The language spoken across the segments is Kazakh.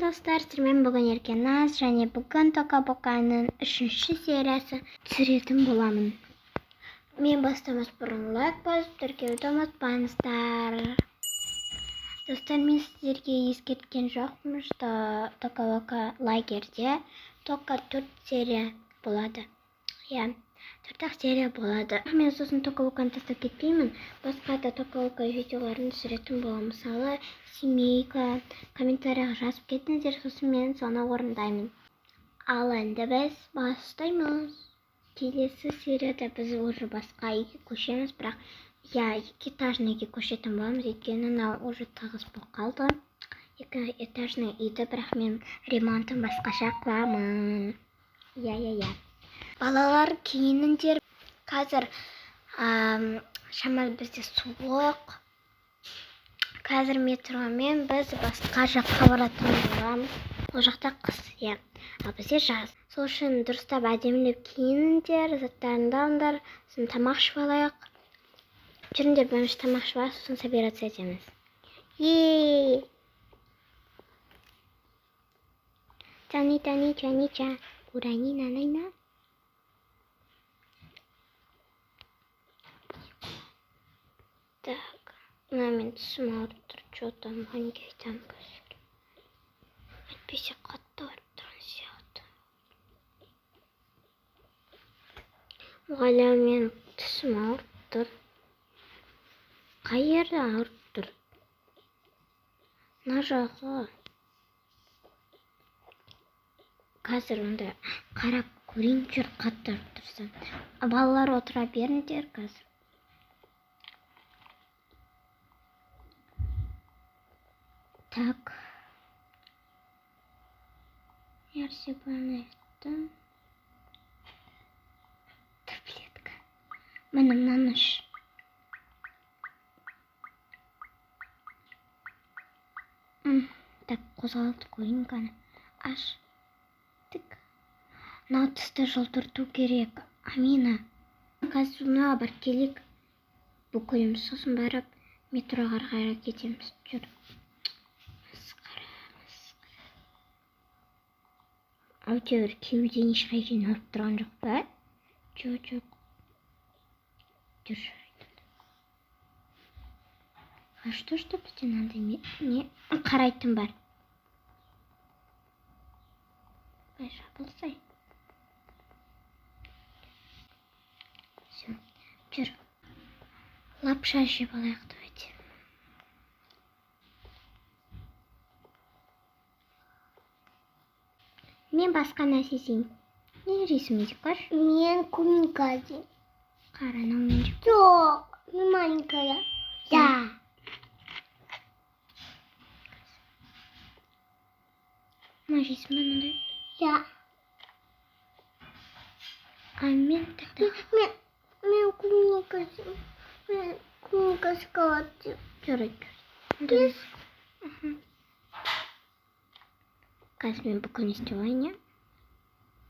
Достар, сіздермен бүгін Еркеназ және бүгін Тока Боканың үшінші сериясы түсіретін боламын. Мен бастамас бұрын лайк басып, тіркелуді ұмытпаңыздар. Достар, мен сіздерге ескерткен жоқпын, что Тока Бока лагерьде только 4 серия болады. Иә, 4-ақ серия болады. Мен сосын Тока Боканы тастап кетпеймін. Басқа да Тока Бока видеоларын түсіретін боламын. Мысалы, семейка, комментарияға жазып кетіңіздер, сосын мен соны орындаймын. Ал енді біз бастаймыз. Келесі серияда біз уже басқа үйге көшеміз, бірақ иә, екі этажный үйге көшетін боламыз, өйткені мынау уже тығыз болып қалды. Екі этажный үйді, бірақ мен ремонтын басқаша қыламын. Иә, иә, иә. Балалар, киініңдер. Қазір шамалы бізде суық. Қазір метромен біз басқа жаққа баратын боламыз. Ол жақта қыс, иә. Ал бізде жаз. Сол үшін дұрыстап әдемілеп киініңдер, заттарыңды алыңдар, сосын тамақ ішіп алайық. Жүріңдер, бірінші тамақ ішіп алайық, сосын собираться етеміз. Е! Тани, тани, чани, ча. Урани, на, на, на. Так, мына мен тісім ауырып тұр, чё там, неге айтамын қазір? Әйтпесе қатты ауырып тұрған сияқты. Мұғалім, мен тісім ауырып тұр. Қай жері ауырып тұр? Мына жағы. Қазір онда қарап көрейін, жүр, қатты ауырып тұрса. Балалар, отыра беріңдер қазір. Так. Ярсибанеттің таблетка. Міне, мынаны іш. Так, қозғалтып көрейін кәні. Аш. Тік. Мынау тісті жылтырту керек. Амина. Қазір мына барып келейік. Бүкіліміз сосын барып метроға қарай кетеміз. Жүр. Әйтеуір кеуден ешқай жерін ауырып тұрған жоқ па? Жоқ, жоқ. Жүр. А что, что бізде мынандай не қарайтын бар? Ай, жабылсай. Всё, жүр. Лапша жеп алайық, давайте. Мен басқа нәрсе жеймін. Не жейсің, Медикаш? Мен клубника жеймін. Қара, анау мен жеп. Жоқ, мен маленькая. Да. Мына жейсің ба мынандай? Да. А мен тогда... Мен клубника жеймін. Мен клубника шоколад жеймін. Жарайды, жарайды. Қазір мен бүкіл істеп алайын, иә?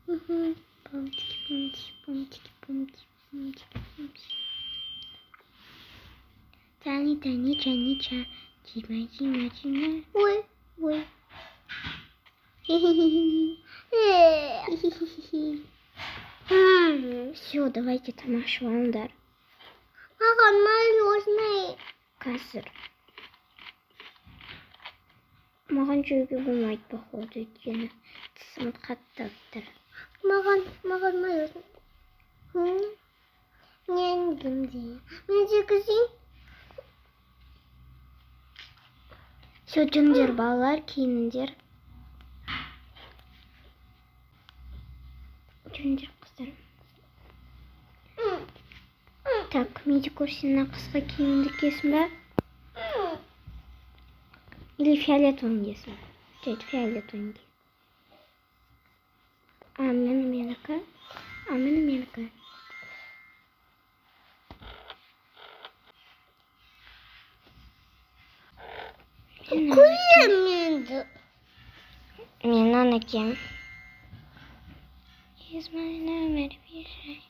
Пумтики, пумтики, пумтики, пумтики, пумтики, пумтики. Тани, тани, чани, ча. Чима, чима, чима. Ой. Ой. Хи-хи-хи-хи. Хи-хи-хи-хи. Всё, давайте тамақ ішіп алыңдар. Маған мороженое. Қазір. Маған жеуге болмайды, походу, өйткені тісім қатты ауырып тұр. Маған мороженое. Мен жеймін. Мен жегізейін. Всё, жүріңдер, балалар, киініңдер. Жүріңдер, қыздар. Так, Медикур, сен мына қысқа киіміңді киесің ба? Или фиолетовый киесің? Жарайды, фиолетовый ки. А, міне менікі. А, міне менікі. Киемін енді. Мен мынаны киемін. Из мой номер пиши.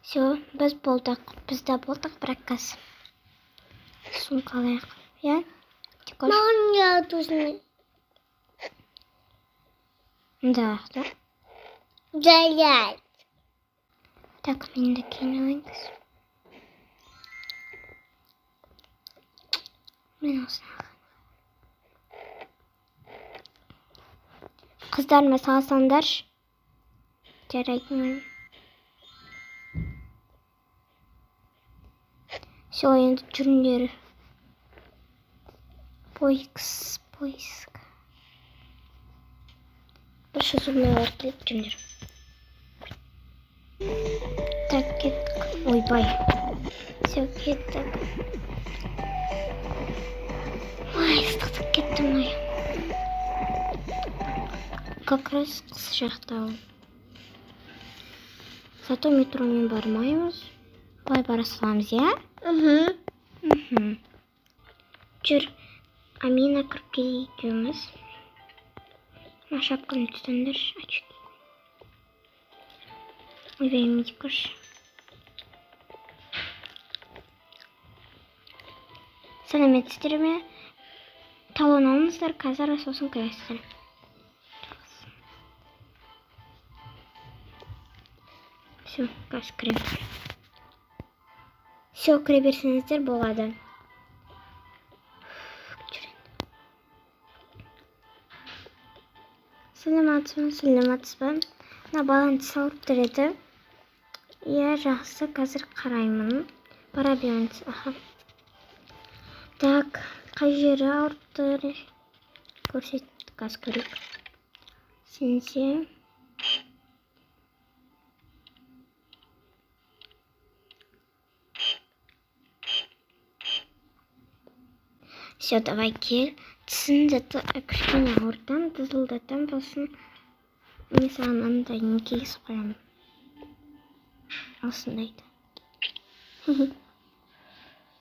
Всё, біз болдық. Біз де болдық, бірақ қазір. Сумка алайық, иә? Тикош. Маған не нужны? Мындай алайық та. Жарайды. Так, мен де киініп алайын қазір. Мен осыны алайын. Қыздарыма сала салыңдаршы. Жарайды, мұғалім. Все, енді жүріңдер. Поиск, поиск. Бірінші зубныйлар келіп жүріңдер. Так, кеттік. Ойбай. Все, кеттік. Ой, ыстықтап кеттім ой. Как раз қыс жақта. Зато метромен бармаймыз. Былай бара саламыз, иә? Мхм. Мхм. Жүр, Амина, кіріп келейік екеуміз. Мына шапканы түстіңдерші, очки. Ойбай, Митикош. Сәлеметсіздер ме? Талон алыңыздар, қазір сосын кіресіздер. Все, қазір кіреміз. Все, кіре берсеңіздер болады. Сәлеметсіз бе? Сәлеметсіз бе? Мына баланың тісі ауырып тұр еді. Иә, жақсы, қазір қараймын. Бара беріңіз. Аха. Так, қай жері ауырып тұр? Көрсет, қазір көрейік. Сенсе. Все, давай кел. Тісіңді кішкене ауыртам, дызылдатам, сосын мен саған андай не кигізіп қоямын. Осындайды.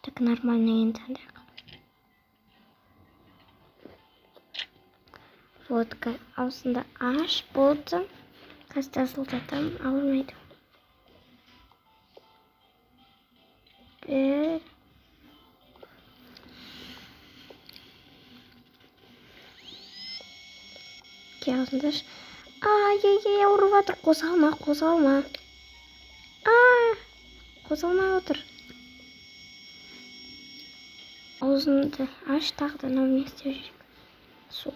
Так, нормально енді андай. Вот, аузыңды аш, болды. Қазір дызылдатам, ауырмайды. Бір. Кел, аузыңды аш. Ай-ай-ай, ауырып жатыр. Қозғалма, қозғалма. А, қозғалмай отыр. Аузыңды аш, тағы да мынау не істеу керек? Су.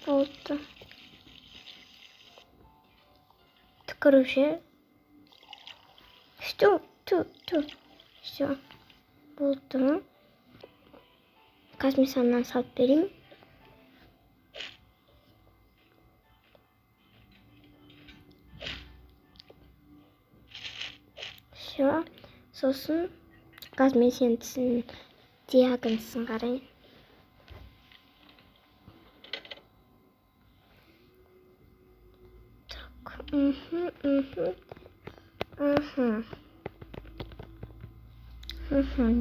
Болды. Түкіруші. Ту, ту, ту. Все. Болды. Қазір мен саған мынаны салып берейін. Все. Сосын қазір мен сенің тісіңнің диагнозын қарайын. Так, мхм, мхм, мхм, мхм.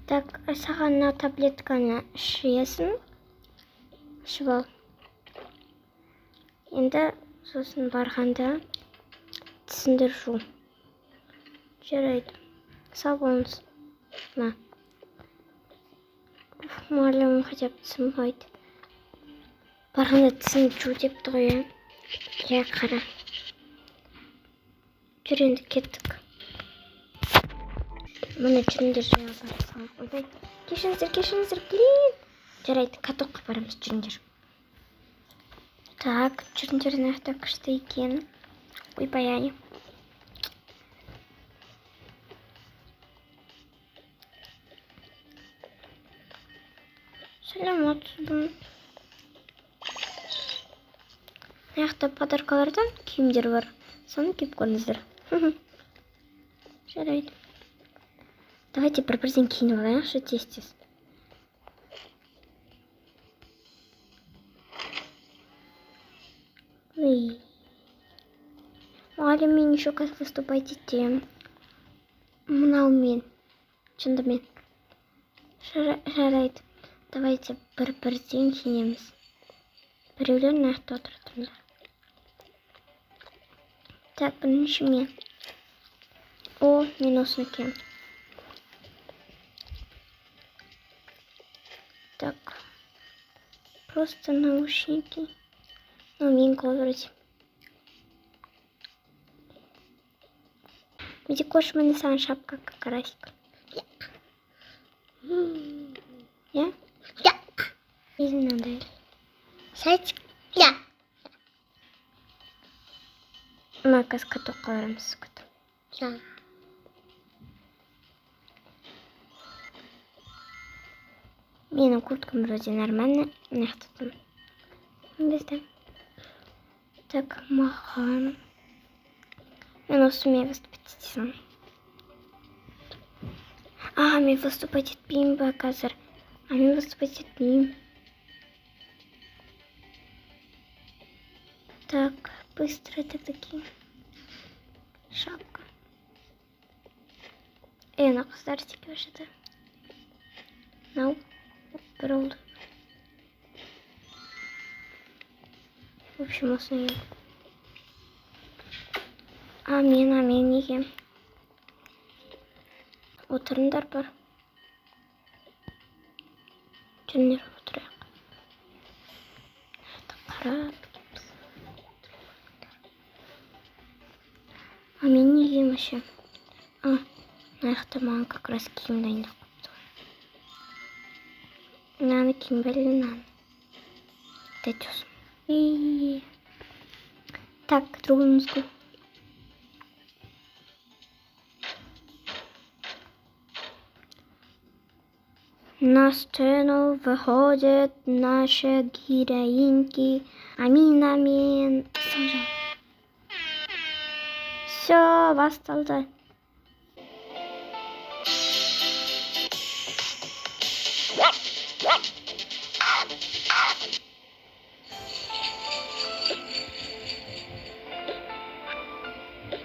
Так, саған мына таблетканы ішесің. Ішіп ал. Енді сосын барғанда тісіңді жу. Жарайды. Сау болыңыз. На. Уф, мұғалімім хотя бы тісім қойды. Барғанда тісіңді жу депті ғой, иә? Иә, қара. Жүр енді, кеттік. Міне жүріңдер, жаңа бара салайық. Ойбай, кешіріңіздер, кешіріңіздер, блин. Жарайды, катокқа барамыз, жүріңдер. Так, жүріңдер, мына жақта күшті екен. Ойбай, ай. Сәлеметсіз бе? Мына жақта подаркалардан киімдер бар. Соны киіп көріңіздер. Жарайды. Давайте бір-бірден киініп алайықшы тез-тез. Ой. Мұғалім, мен еще қазір выступать етемін. Мынау мен. Шынды мен. Жарайды. Давайте бір-бірден киінеміз. Біреулер мына жақта отырып тұрыңдар. Так, бірінші мен. О, мен осыны киемін. Так. Просто наушники. Ну, менікі ғой вроде. Медикош, міне саған шапка как раз. Иә? Иә. Или мынандай. Сәт. Иә. Мына қазір катокқа барамыз. Каток. Иә. Менің курткам вроде нормально. Мына жақта тұр. Бізде. Так, маған. Мен осымен выступать етесің. А, мен выступать етпеймін ба қазір? А мен выступать етпеймін. Так, быстро это такие. Шапка. Ей, ана қыздар істеп жатыр. Мынау бір болды. В общем, осыны киемін. А мен неге? Отырыңдар бар. Жүріңдер, отырайық. Қарап кетіппіз. А мен не киемін вообще? А, мына жақта маған как раз киім дайындап қойыпты ғой. Мынаны киейін бе или мынаны? Дайте осыны. И... Так, другую музыку. На сцену выходят наши героиньки Амина мен Сажа. Все, басталды.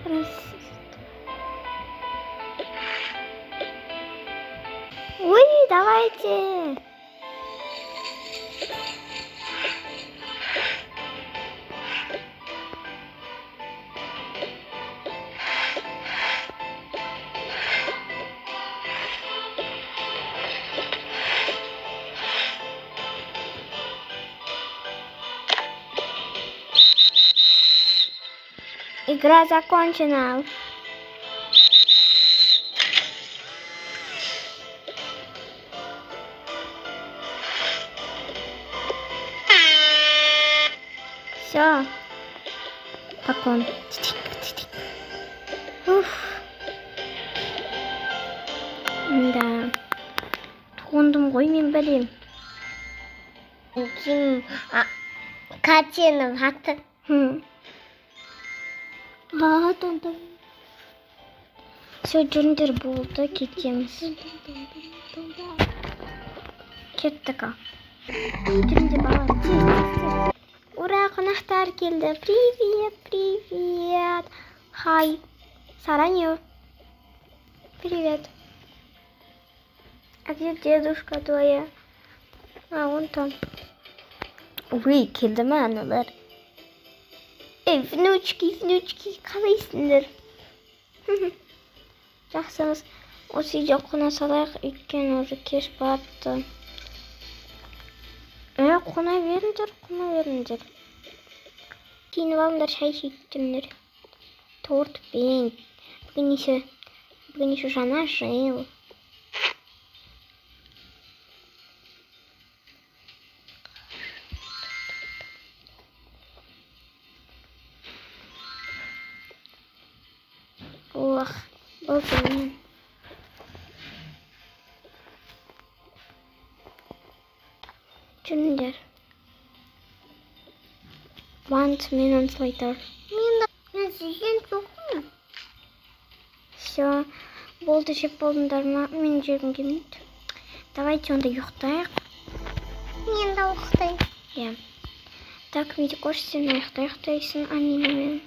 Раз. Ой, давайте. Игра закончена. Все. Поклон. Уф. Да. Тоңдым ғой мен, білем. Ким картина баты. Хм. А, тоңдым. Все, жүріңдер, болды, кетеміз. Кеттік ал. Жүріңдер, балалар, тез, тез, тез. Ура, қонақтар келді. Привет, привет. Хай. Сараню. Привет. А где дедушка твоя? А, вон там. Ой, келді ме аналар? Ей, внучки, внучки, қалайсыңдар? Жақсымыз. Осы үйде қона салайық, өйткені уже кеш батты. Е, қона беріңдер, қона беріңдер. Киініп алыңдар, шай ішейік жүріңдер. Тортпен. Бүгін еще жаңа жыл. Ох, болды мен. Жүріңдер. One minute later. Мен жеген жоқпын. Все, болды, жеп болдыңдар ма? Мен жегім келмейді. Давайте онда ұйықтайық. Мен де ұйықтайын. Иә. Так, Медикош, сен ұйықта ұйықтайсың, Аминамен.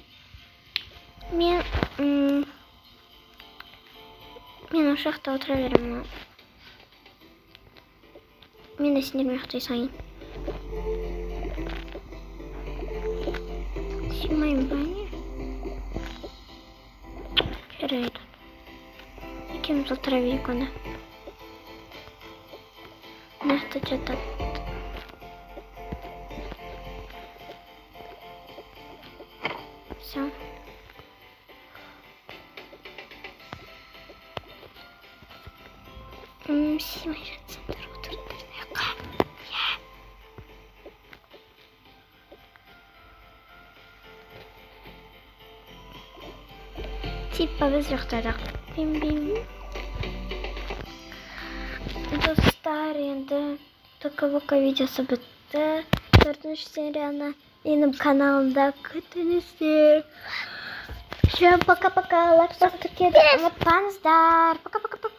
Мен мен осы жақта отыра беремін. Мен де сендермен ұйықтай салайын. Сыймаймын ба, не? Жарайды. Екеуміз отыра берейік онда. Мына жақта жатады. Все. Сыймай жатсаңдар, отырыңдар мына жаққа. Иә. Типа біз ұйықтадық. Бим бим. Достар, енді Тока Бока видеосы бітті. Төртінші серияны менің каналымда күтіңіздер. Всем пока-пока. Лайк басып, тіркелуді ұмытпаңыздар. Пока-пока-пока.